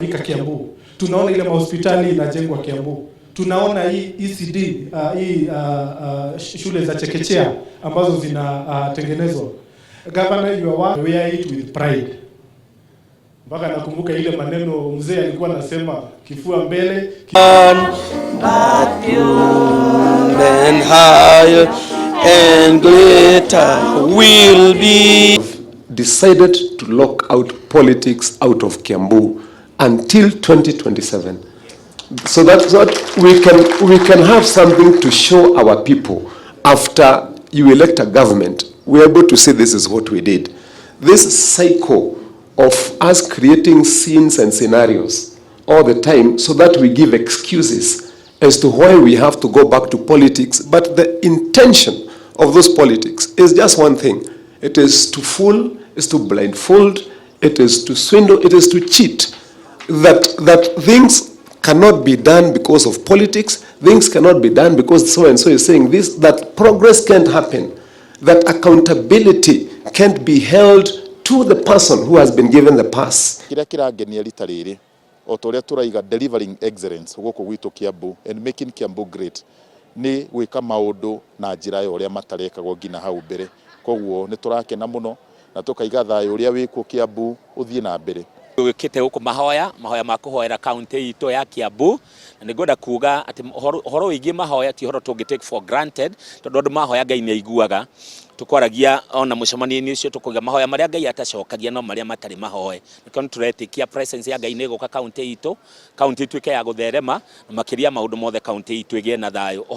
inafanyika Kiambu, tunaona ile mahospitali inajengwa Kiambu, tunaona hii ECD, hii shule za chekechea ambazo zinatengenezwa. Governor, you are wear it with pride. Mpaka nakumbuka ile maneno mzee alikuwa anasema, kifua mbele. And higher and greater will be. Decided to lock out politics out of Kiambu until 2027, so that we can have something to show our people after you elect a government. We're able to say, "This is what we did." This cycle of us creating scenes and scenarios all the time so that we give excuses as to why we have to go back to politics, but the intention of those politics is just one thing. It is to fool, is to blindfold, it is to swindle, it is to cheat. That things cannot be done because of politics, things cannot be done because so and so is saying this, that progress can't happen, that accountability can't be held to the person who has been given the pass. Kĩrĩa kĩrangenia rita rĩrĩ, o ta ũrĩa tũraiga delivering excellence gũkũ gwitũ Kiambu and making Kiambu great, nĩ gwĩka maũndũ na njĩra ya ũrĩa matarekagwo nginya hau mbere. Koguo nĩ tũrakena mũno na tũkaiga thayũ ũrĩa wĩkuo Kiambu ũthiĩ na mbere. Gwĩkĩte gũkũ mahoya, mahoya ma kũhoera kaunti itũ ya Kiambu, na nĩ ngwenda kuga atĩ ũhoro wĩgiĩ mahoya ti ũhoro tũngĩ take for granted, tondũ andũ mahoya, Ngai nĩ aiguaga. Tũkwaragia ona mũcemanio-inĩ ũcio, tũkauga mahoya marĩa Ngai atacokagia no marĩa matarĩ mahoe. Nĩkĩo nĩ tũretĩkia presence ya Ngai nĩ ĩgũka kaunti itũ, kaunti ituĩke ya gũtherema, na makĩria maũndũ mothe kaunti itũ ĩgĩe na thayũ.